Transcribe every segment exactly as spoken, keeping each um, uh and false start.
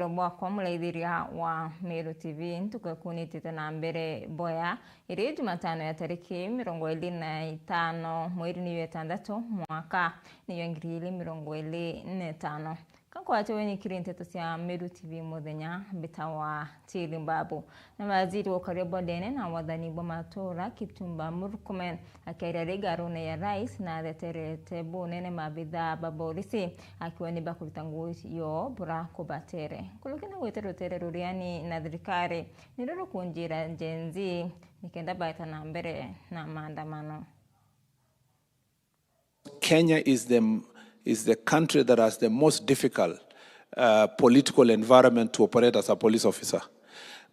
Bwakwa muraithiria wa Meru T V, ntuku ikunitite na mbere boya, iri Jumatano ya tariki mirongo iri na itano mweri ni wa itantatu mwaka ni wa ngiri igiri mirongo iri na itano. Ka nkwate wenyikiri nteto cia Meru T V muthenya, mbitawa Tiri Mbabu. Na waziri wa ukaria bondene na wathani bwa matura Kipchumba Murkomen akiaria rigarune ya rais na atheterete bunene maabithaa ba borisi akiuga ni bakuruta ngugi yoo bura kubatere. Nkuruki na gwite rutere ruriani na thirikari nirio rukunjira Gen Z nikenda baeta na mbere na maandamano. Kenya is the, is the country that has the most difficult uh, political environment to operate as a police officer.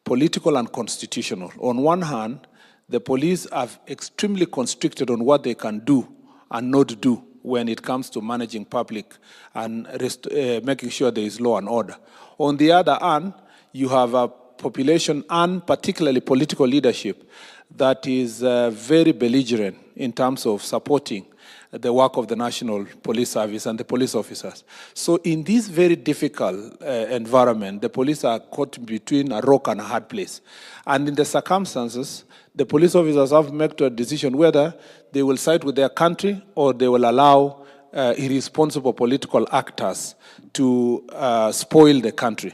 Political and constitutional. On one hand, the police are extremely constricted on what they can do and not do when it comes to managing public and rest, uh, making sure there is law and order. On the other hand, you have a population and particularly political leadership that is uh, very belligerent in terms of supporting the work of the National Police Service and the police officers. So, in this very difficult uh, environment, the police are caught between a rock and a hard place. And in the circumstances, the police officers have to make a decision whether they will side with their country or they will allow uh, irresponsible political actors to uh, spoil the country.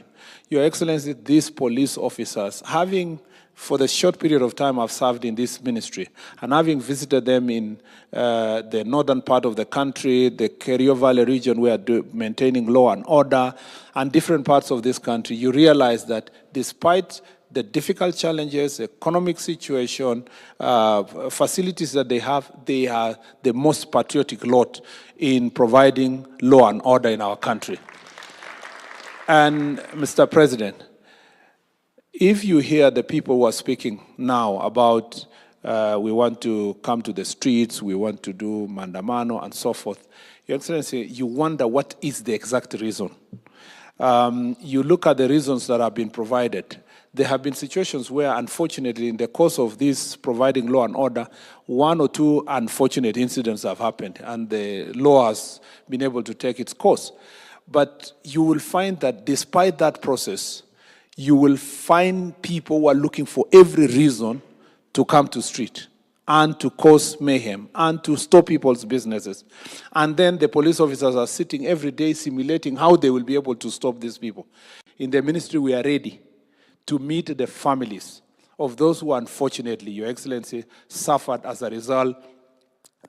Your Excellency, these police officers, having for the short period of time I've served in this ministry, and having visited them in uh, the northern part of the country, the Kerio Valley region, where do, maintaining law and order, and different parts of this country, you realize that despite the difficult challenges, economic situation, uh, facilities that they have, they are the most patriotic lot in providing law and order in our country. And, Mister President, if you hear the people who are speaking now about uh, we want to come to the streets, we want to do maandamano and so forth, Your Excellency, you wonder what is the exact reason. Um, you look at the reasons that have been provided. There have been situations where, unfortunately, in the course of this providing law and order, one or two unfortunate incidents have happened, and the law has been able to take its course. But you will find that despite that process, you will find people who are looking for every reason to come to street and to cause mayhem and to stop people's businesses. And then the police officers are sitting every day simulating how they will be able to stop these people. In the ministry, we are ready to meet the families of those who, unfortunately, Your Excellency, suffered as a result,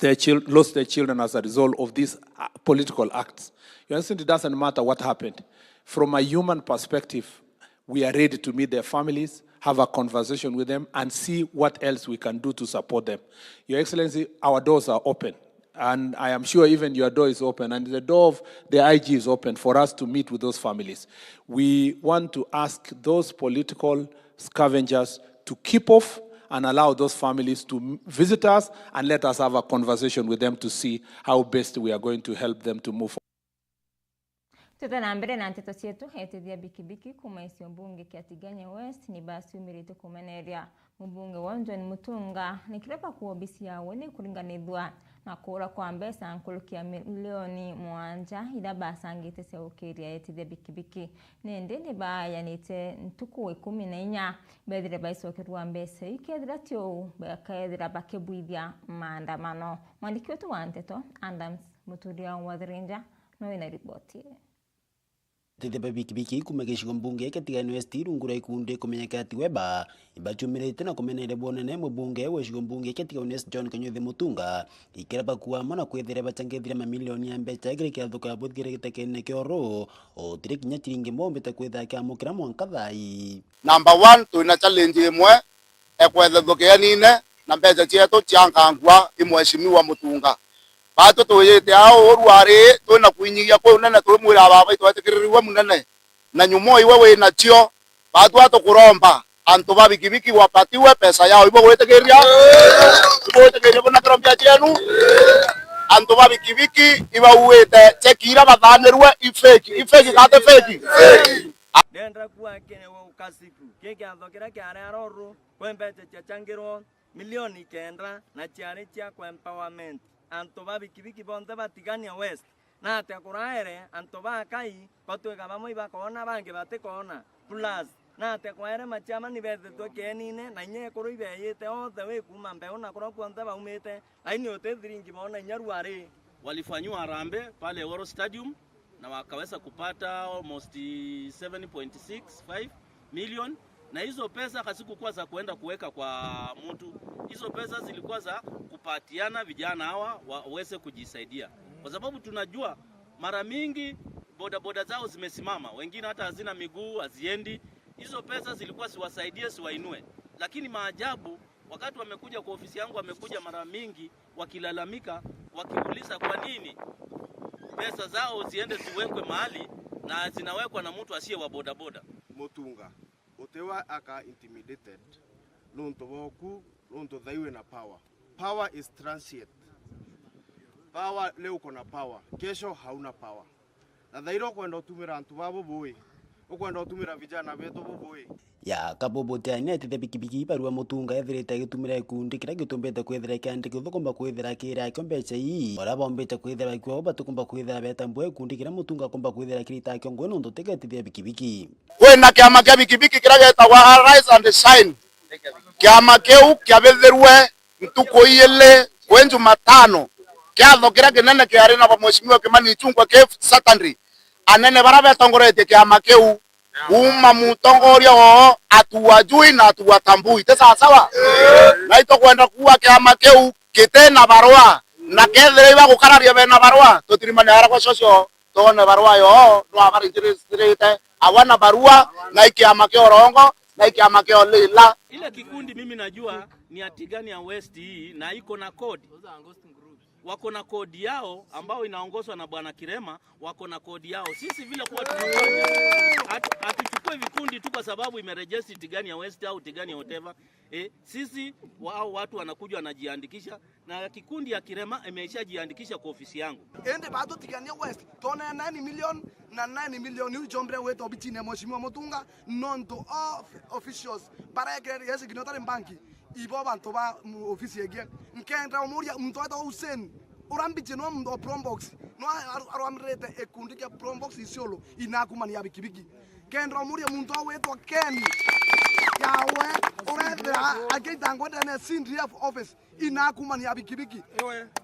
their chil- lost their children as a result of these uh, political acts. Your Excellency, it doesn't matter what happened. From a human perspective, we are ready to meet their families, have a conversation with them, and see what else we can do to support them. Your Excellency, our doors are open. And I am sure even your door is open, and the door of the I G is open for us to meet with those families. We want to ask those political scavengers to keep off and allow those families to m- visit us and let us have a conversation with them to see how best we are going to help them to move forward. Twite na mbere na nteto cietu, etithia bikibiki kuuma gicigo mbunge kia Tigania West ni baciumirite kumeneria mubunge wa John Mutunga ni kiria bakuuga obisi yawe ni kuringanithua na kuura kwa mbeca nkuruki ya milioni mugwanja iria bacangite cia gukiria etithia bikibiki. Nindi ni baayanite ntuku ikumi na inya bethire baicokerua mbeca iu, kethira ti uu bakethira bakibwithia maandamano. Mwandiki wetu wa nteto Adams Muturia wa Thirinja no wina riboti ii. Etithia ba bikibiki kuuma gicigo mbunge kia Tigania West rungu rwa ikundi rikumenyeka ati Weba, ibacumirite na kumeneria bwonene mubunge wa gicigo mbunge kia Tigania West John Kanyuthi Mutunga, ikiria bakuuga amwe na kwithira ibacangithire mamilioni ya mbeca kiri kiatho kia buthire gitekene kia uru, utiri kinya ciringi mombite kwithira akiamukira mwanka thaa ii. Number one, twina challenge imwe, ekwethethwa kianine na mbeca cietu ciankangua i Mheshimiwa Mutunga. Baatwi twijite aa uu rwari, twina kwinyigia kwi unene, twimwira baba itwetikirirue munene, na nyumo iwe winacio. Baatwi atukuromba antu ba bikibiki wapatiwe pesa yao, ibugwitikiria? Ibugwitikiria buna kirombia cienu? Antu ba bikibiki ibauite cheki ira bathanirue i fake, i fake kate fake? Ndenda kuuga kiri ukasifu ki kiatho kiria kiari aroro kwi mbeca ciachangirwo milioni kenda na ciari cia ku empowerment antu ba bikibiki bonthe ba Tigania West. Na atia kuraere antu ba Akai batwika bamwe ibakoona, bangi batikoona? Plus, na atia kwaere machiamani beethitwe kienine, na inya ekuru ibeeyite othe wi kuuma mbeu na kuria kuonthe baumite, laini uti thiringi boona inya ruari? Walifanyiwa harambee pale Uhuru Stadium na wakaweza kupata almost seven point six five million, na hizo pesa hazikukuwa za kuenda kuweka kwa mtu. Hizo pesa zilikuwa za kupatiana vijana hawa waweze kujisaidia, kwa sababu tunajua mara mingi bodaboda zao zimesimama, wengine hata hazina miguu, haziendi. Hizo pesa zilikuwa ziwasaidie, ziwainue, lakini maajabu, wakati wamekuja kwa ofisi yangu, wamekuja mara mingi wakilalamika, wakiuliza kwa nini pesa zao ziende ziwekwe mahali na zinawekwa na mtu asiye wa bodaboda. Mutunga, utiwa aka intimidated nuntu boku, nuntu thaiwe na power. Power is transient. Power, leo uko na power, kesho hauna power. Na thaira ukwenda utumira antu ba bubui, ukwenda utumira vijana betu bubui. Ya Kabubu Tiani etite bikibiki ibarua Mutunga ethirite agitumira gikundi kiria gitumbite kwithira kiandiki uthukumba kwithira kiri akio mbeca ii. Uria bombite kwithira kio batikumba kwithira betambua gikundi kiria Mutunga akumba kwithira kirita akio ngugi nontu tigetithia bikibiki. Kwina kiama kia bikibiki kiria getagwa Arise and Shine. Kiama kiu kiabithirwe ntuku iili kwi Jumatano. Kiatho kiria kinene kiari na Mheshimiwa Kimani Ichung'wah ki Saturday. Anene baria betongoretie kiama kiu, kuuma mutongoria oo atuwajui na atuwatambui. Ti sawa sawa? Na itukwenda kuuga kiama kiu giti na barua, na kethira ibagukararia bena barua, tutirimane haraka cocio twone barua yoo, no abaregistrite, hawana barua, na i kiama kia urongo, na i kiama kia ulila. Ile kikundi mimi najua ni ya Tigania West hii, na iko na code. Wako na code yao ambao inaongozwa na Bwana Kirema, wako na code yao. Sisi vile kuwa tunafanya, hatu-, hatuchukue vikundi tu kwa sababu imeregister Tigania West au Tigania whatever. Eh, sisi, wao watu wanakuja wanajiandikisha, na kikundi ya Kirema imeshajiandikisha kwa ofisi yangu. Indi batu Tigania West, twone nine million, na nine million iu cionbire gwita obicine ya Mheshimiwa Mutunga, nontu of officials barekire signatory bank, ibo bantu ba mu-, ofisi ingi. Nkenda umuria muntu wetagwa Hussein, uria mbichi no muntu wa Probox, no aru-, arwamirite ikundi kia Probox Isiolo, inakumania bikibiki. Kenda umuria muntu wa witwa Ken, yawe, urethira akiita ngwendene C D F office, inakumania bikibiki.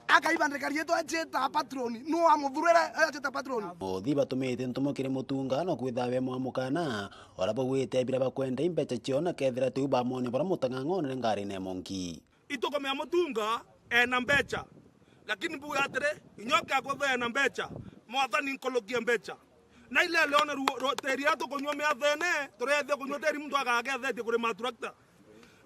Akaiba ndikari yetu ajita patroni, no amuthurire ajita patroni. Bothi batumite ntumo kiri Mutunga no kwitha we mwa mukana, uria bauite bira bakwenda imbeca ciao na kethira tiu bamoni bara mutang'ang'onere ngarine monki. Itukumea Mutunga ena mbeca, lakini mbuge atiri, inya ukiakwa ena mbeca, mwathani nkulukie mbeca. Na ile leone ruo, ruo, teri ya tukunywa miathene, turethia kunywa teri muntu agagethetie kuri maturakta.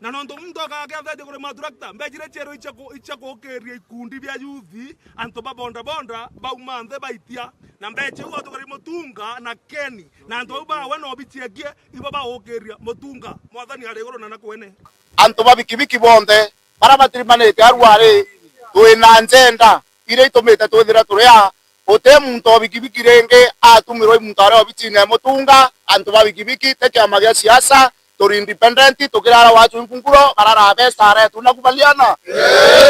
Na nontu muntu agagethetie kuri maturakta, mbeca iria cierwe icia ku-, icia kukiria ikundi bia yuthi, antu ba boda boda, bauma nthi baitia. Na mbeca iu atukari Mutunga na Keni, na antu bau bawe no bichiekie, ibo bagukiria Mutunga, mwathani ari iguru na nakwene. Antu ba bikibiki bonthe, bara batirimanite arua ri, twina njenda iria itumite twithira turi aa. Guti muntu o bikibiki ringi atumirwa i muntu aria obicine e Mutunga. Antu ba bikibiki ti kiama gia siasa, turi independent, tukirara wachu nkunguro, barara besa aretu. Nakubaliana?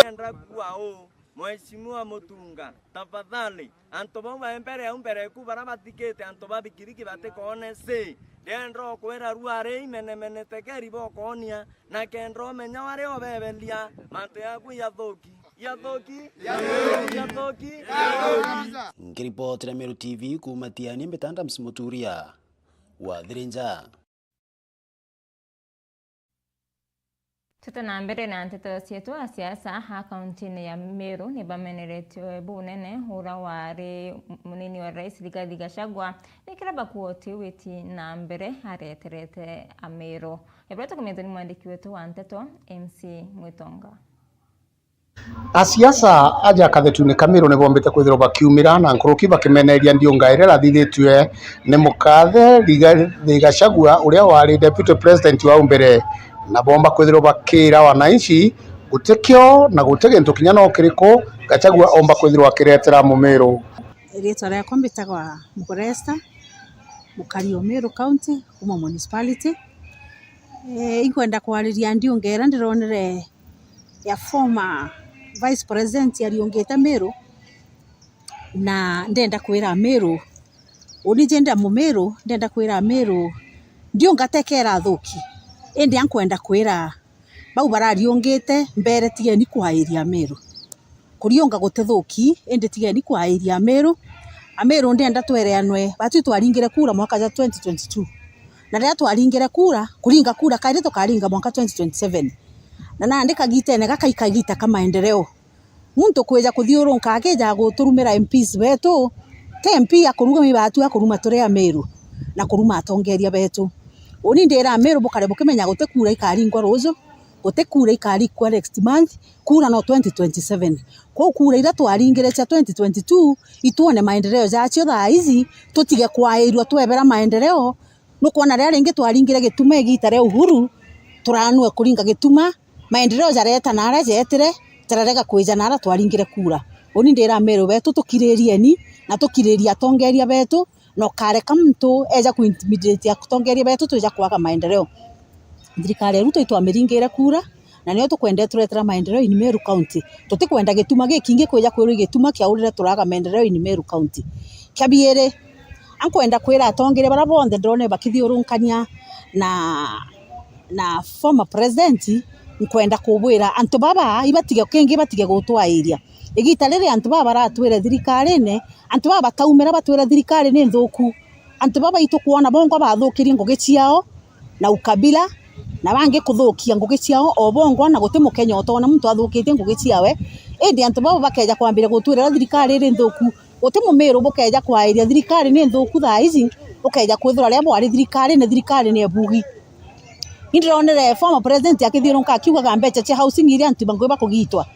Ndenda kuuga uu, Mheshimiwa Mutunga, tafadhali, antu bau bae mbere au mbere eku bara bathikite antu ba bikibiki batikoone si. Ndenda ukwira ruari imenemene tekeri bokoonia, na kenda umenya waria ubeberia mantu yaku yathuki. Yathuki. Yathuki. Yathuki. Nkiripotera Meru T V kuuma Tiani, mbita Adams Muturia wa Thirinja. Tute na mbere na nteto cietu. A siasa a kaunti-ini ya Meru ni bameneretwe bunene ura wari munini wa rais Rigathi Gachagua, ni kiria bakuoti witi na mbere areterete Ameru. Ebura tukumitwe ni mwandiki wetu wa nteto, M C Mwitonga. Asiasa aja kathetune ka Meru ni bombite kwithirwa bakiumira na nkuruki bakimeneria ndiunga iria irathithitue ni mukathe Rigathi Gachagua, uria wari deputy president wa umbere, na bomba kwithirwa bakira wananchi gutikio na guti gintu kinya no kiriku Gachagua omba kwithirwa akiretera Mumiru. Riitwa riakwa mbitagwa Mugure Esther, mukari o Meru County, kuma municipality. Eh, inkwenda kwariria ndiunga iria ndironire ya former Vice President ariungite Meru, Na ndenda kwira Amiru, uni jenda Mumiru, ndenda kwira Amiru, ndiungatekera athuki, indi ankwenda kwira bau barariungite mbere, tigeni kwairia Amiru. Kuriunga gutithuki, indi tigeni kwairia Amiru. Amiru ndienda twereanwe, batwi twaringire kura mwaka ja twenty twenty-two. Na riria twaringire kura, kuringa kura kairi tukaringa mwaka twenty twenty-seven. Na nandi kagitene gaka i kagita ka maendeleo. Muntu kwija kuthiurunka akija guturumira M Ps betu, ti M P akuruma ibatu akuruma turi Amiru na kuruma atongeria betu. Uni ndira Amiru bukare bukimenya guti kura ikaringwa ruju, guti kura ikarikwa next month, kura no twenty twenty-seven. Kwou kura iria twaringire cia twenty twenty-two, itwone maendeleo jacio thaa ici, tutige kwairua twebera maendeleo. Nukwona riria ringi twaringire gituma igita ria Uhuru, turanua kuringa gituma, maendeleo jareta na aria jetire, jararega kwija na aria twaringire kura. Uni ndira Amiru betu tukiririeni na tukiririe atongeria betu, na ukareka muntu eja kuintimidate atongeria betu twija kwaga maendeleo. Thirikari ya Ruto itwamiringire kura, na nio tukwenda ituretera maendeleo in Meru County. Tutikwenda gituma gikingi kwija kwirwa gituma kia urire turaga maendeleo in Meru County. Kia biiri, ankwenda kwira atongeria bara bonthe ndirone bakithiurunkania na, na former president, nkwenda kubwira antu baba ibatige, kingi batige gutwairia. Igita riri antu baba baratwire thirikarine, antu baba bataumira batwira thirikari ni nthuku. Antu baba baitu kwona bongwa bathukirie ngugi ciao na ukabila, na bangi kuthukia ngugi ciao o bongwa, na guti Mukenya utona muntu athukitie ngugi ciawe. Indi antu baba bakeja kwambiria gutwira thirikari iri nthuku. Guti Mumiru bukeja kwairia thirikari ni nthuku thaa ici, bukeja kwithirwa riria bwari thirikarine, thirikari ni ebugi. Ni ndironere former president akithiurunka akiugaga mbeca cia housing iria antu bangi bakugitwa.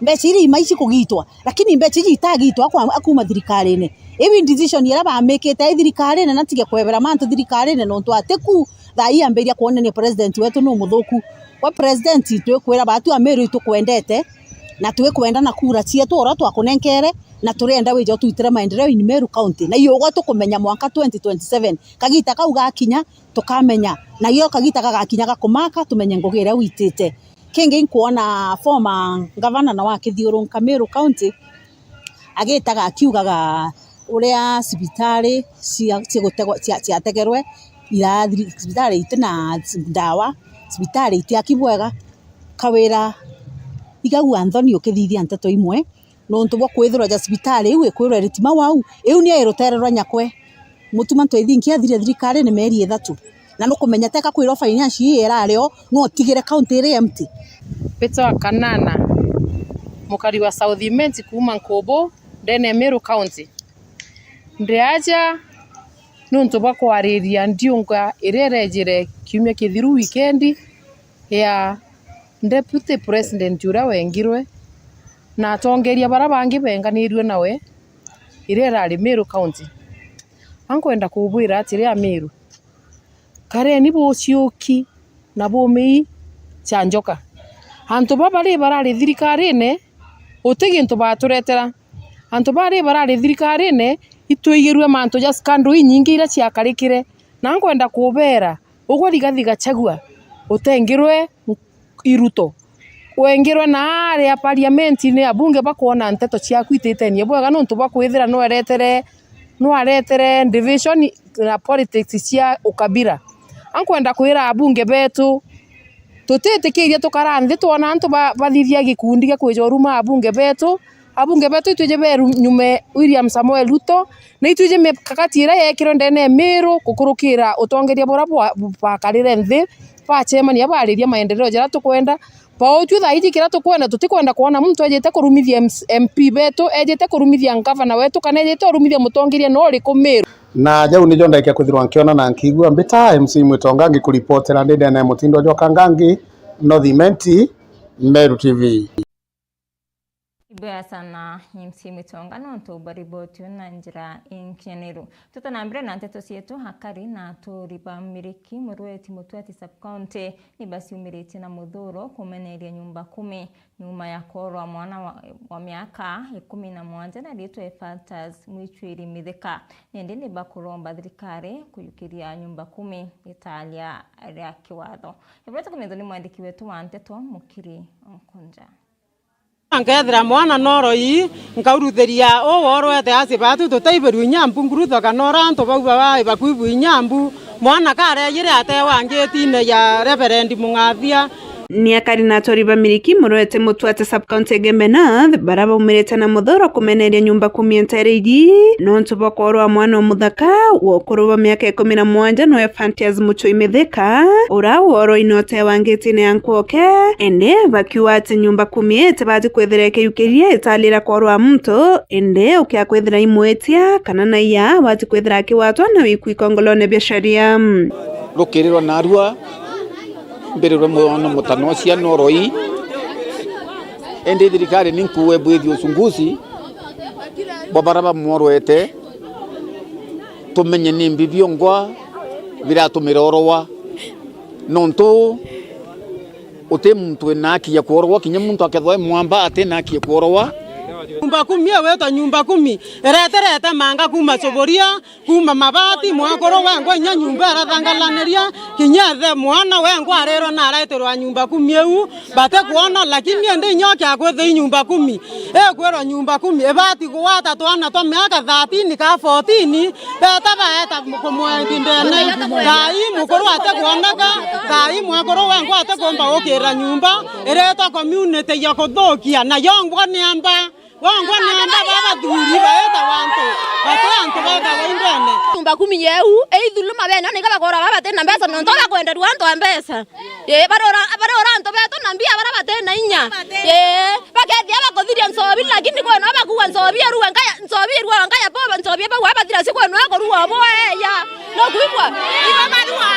Mbeca iria imaici kugitwa, lakini mbeca iji itagitwa akwa-, akuma thirikarine. Iu decision iria bamikite i thirikarine, na tige kwebera mantu thirikarine, nontu atiku thaa ii ambiria kwonania president wetu ni umuthuku. Gwe president, twikwira batu Amiru itukwendete, na twikwenda na kura cietu uria twakunenkere, na turienda wije utwitire maendeleo in Meru County. Na iyo ugwe tukumenya mwanka twenty twenty-seven. Kagita kau gakinya, tukamenya. Na iyo kagita gagakinya gakumaka, tumenye ngugi iria witite. Kingi nkwona former governor na wa kithiurunka Meru County agitaga akiugaga uria cibitari cia-, cigutegwa-, cia-, ciategerwe, ira thiri-, cibitari itina ndawa, cibitari itiaki bwega, kawira igagua nthoni ukithithia nteto imwe, nontu bwa kwithirwa ja cibitari iu ikwirwa iritima wau, iu nio irutere rwa nyakwe. Mutuma Ntwithinki athire thirikarine mieri ithatu, na nukumenya teka kwirwa finance ii irari o, no utigire county iri empty. Peter wa Kanana, mukari wa South Imenti kuuma Nkubu, ndene ya Meru County. Ndi aja nontu bwa kwariria ndiunga iria irejire kiumia kithiru, wikendi ya Deputy President uria wengirwe na atongeria bara bangi benganirue nawe iria irari Meru County. Ankwenda kubwira atiri, Amiru, kareni buciuki na bumii cia njoka. Antu baba ri barari thirikarine, uti gintu baturetera. Antu baba ri barari thirikarine, itwigirue mantu ja scandal inyingi iria ciakarikire. Na nkwenda kubera, ugwe Rigathi Gachagua, utengirwe i Ruto. Wengirwe na aria parliament-ini, abunge bakwona nteto ciaku ititenie bwega, nontu bwa kwithira nwaretere, nwaretere division na politics cia ukabira. Ankwenda kwira abunge betu, tutitikiria tukara nthi twona antu ba-, bathithia gikundi gia kwija uruma abunge betu. Abunge betu itwiji beru nyume William Samoei Ruto, na itwiji mikakati iria yekirwe ndene ya Miru gukurukira utongeria buria bwa-, bakarire nthi, bacemania, bariria maendeleo jaria tukwenda. Bautwi thaa iji kiria tukwenda, tutikwenda kwona muntu ejite kurumithia M C, M P betu, ejite kurumithia ngavana wetu, kana ejite urumithia mutongeria no uriku Miru. Na jau nijo ndaikia kwithirwa nkiona na nkiigua. Mbita M C Mwitonga ngikuripotera ndi ndene ya Mutindo jwa Kangangi, North Imenti, Meru T V. Ibwega sana M C Mwitonga nontu bwa riboti iu na njira inkinyaniru. Tutanambire na nteto cietu, akari na aturi ba Miriki, Murweti, Mutwati sub-county, ni baciumiritie na muthuro kumeneria nyumba kumi nyuma ya kuurwa mwana wa, wa miaka ikumi na mwanja na riitwa Ephantus Mwichwiri Mithika. Nindi ni bakuromba thirikari kuyukiria nyumba kumi italia ria kiwatho. Ibwete kumenyithua ni mwandiki wetu wa nteto Mukiri Nkunja. Nkethira mwana noroi, nkauruthiria uu worwete aci batu tutaibirua inya mbu ngurutho kana uria antu bau babae bakuibua inya mbu, mwana karejire atewa ngitine ya Reverend Mung'athia. Ni akari na atwari ba miriki murwete Mutwate sub-county Igembe North, bara baumirite na muthuro kumeneria nyumba kumi entereiri nontu bwa kworwa mwana umuthaka wa ukuru bwa miaka ikumi na mwanja noe Fantias Muchoi Mithika, ura woroi notewa ngitine ya Nkwoke, indi bakiuga ati nyumba kumi itibati kwithira ikiyukiria italira kworwa muntu, indi ukia kwithira imwitia kana naiya abati kwithira akiwatwa na wiku ikongolone bia sheria. Rukirirwa narua, mbirirwe mwono mutano cia noroi, indi thirikari ni nkuwe bwithi uchunguzi bwa bara bamworwete, tumenye ni mbi biongwa biratumira orowa, nontu uti muntu wina haki ya kworwa, kinya muntu akethwa e mwamba atina haki ya kworwa. Nyumba kumi iwitwa nyumba kumi, ireterete manga kuma suburia, kuma mabati, mwekuru wengwa inya nyumba irathangalaniria, kinya ethe mwana wengwa arirwa na araitirwa nyumba kumi iu, batikwona, lakini indi inya ukia kwithia i nyumba kumi, ikwirwa nyumba kumi, ibati gwata twana twa miaka thirteen ka fourteen, beta baeta kumwendia ndene. Thaa ii mukuru atikwoneka, thaa ii mwekuru wengwa atikumba gukira nyumba, iretwa community ya kuthukia, na yongwa ni amba. Wongwa ni amba babathuri baita wantu, bati antu betawa indene. Nyumba kumi yeu, ithuluma bene, niga bagora baba batina mbeca, nontu bakwenderua antu a mbeca. Ii, barora, barora antu betu na mbia bara batina inya. Ii, bakethia bakuthiria nsobi, lakini kwena bakua nsobi erua nkaya, nsobi erua nkaya boba, nsobi bau abathira si kwena kurua bo eya. Nukwigua? Ibo barua.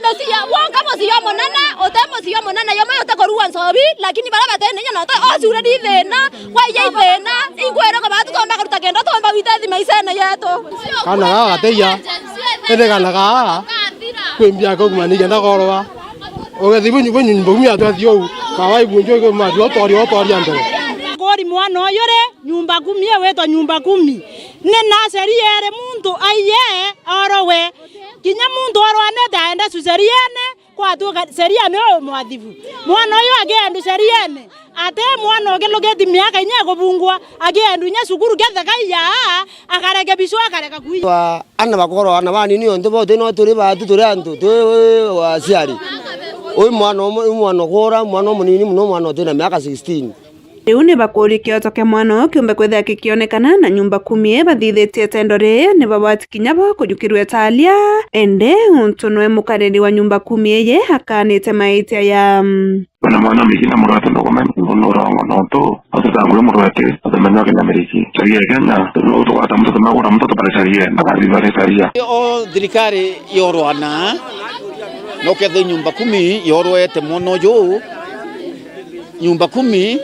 Muciio, wonka muciio munene, uti muciio munene, yomwe uti kurua nsobi, lakini bara batina inya nontu ocure ni thina, kwaiya ithina, inkwire ko batu tomba kuruta kendo tomba gwita thi maisene yetu. Kana gaka gateiya, indi kana gaka kwi mbia kaumania kenda koroa. Ugethi bunyu bunyu mbumi atwathi uu, kawa ibunju ikuma atwathi otoria otoria mbere. Kuri mwana uyu ri, nyumba kumi iwitwa nyumba kumi. Ni naseri eri muntu aiye orowe. Kinya muntu orwanite aende cu ceriene, kwatuka ceria ni umwathibu. Mwana uyu akiendu ceriene, ati mwana ukilugiti miaka inya ikubungwa, akiendu inya cukuru ketheka iya, akareke bicu akareka kuiya. Ana bakoro, ana banini onthe bote no turi batu turi antu, twi aciari. Uyu mwana umwe, uyu mwana ukura, mwana umunini muno, mwana utina miaka sixteen. Riu ni bakuri kioto kia mwana uyu kiumbe kwithira kikionekana na nyumba kumi bathithitie tendo riri ni babati kinya bo kujukirua italia, indi untu nwe mukariri wa nyumba kumi iyi akanite maitia ya. Bana mwana migina murate ndogome, uno urongo nontu, utetangure murate, utemenya kinya miriki. Caria Kenya, no utugwata muntu tumagura muntu tubare caria, na bari bare caria. O thirikari yorwana, no kethe nyumba kumi yorwete mwana uyu, nyumba kumi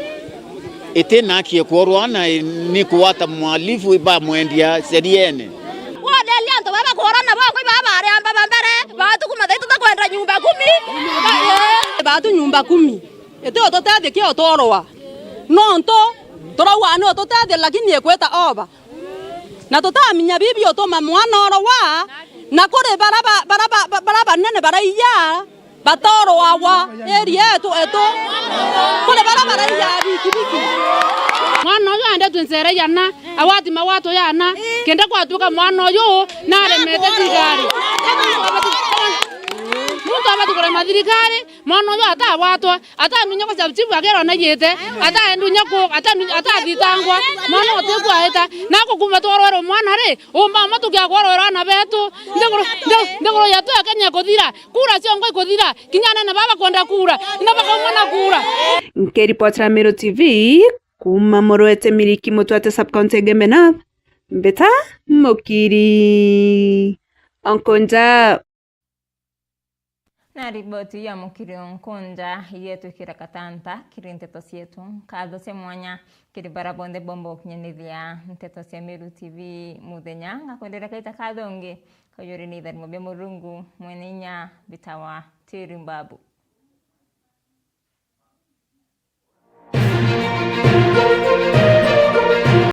itina haki ya kworwa na ni kugwata mwalifu bamwendia ceriene. Woneria antu baba kworana bongwa ibaba bari amba ba mbere, batu kuma thai tutakwenda nyumba kumi. Ba-, eh, batu nyumba kumi. Iti ututethia kio tworwa. Nontu turauga ni ututethia lakini ikwita oba. Na tutaminya bibi utuma mwana orowa, na kuri bara ba-, bara ba-, ba-, bara banene baraiya, batorwagwa area yetu, etu. Kuri bara baraiya bikibiki. Mwana uyu aendetwe ncera iana, agwati magwato yana, kenda kwatuka mwana uyu naremete thirikari. Muntu abati kurema thirikari, mwana uyu atagwatwa, ataminya kwa chief akirwa naiyite, ataendu inya ku, atami-, atathitangwa, mwana utikwaita. Na kukuma tworwerwe mwana ri, umba matukia kworwerwa ana betu, ndiguru, ndi-, ndiguru yetu ya Kenya ikuthira, kura ciongo ikuthira, kinya anene baba kwenda kura, ina bakauma na kura. Nkiripotera Meru T V, kuma Murwete Miriki Mutwate sub-county Igembe North, Mbita Mukiri Onkonja. Na riboti ya Mukiri Onkonja igetwikira katanta kiri nteto cietu. Nkatho cia mwanya kiri bara bonthe bomba gukinyanithia nteto cia Meru T V muthenya. Ngakwendera kaita kathongi, kaujuri ni itharimo bia Murungu mwene inya bitawa Tiri Mbabu.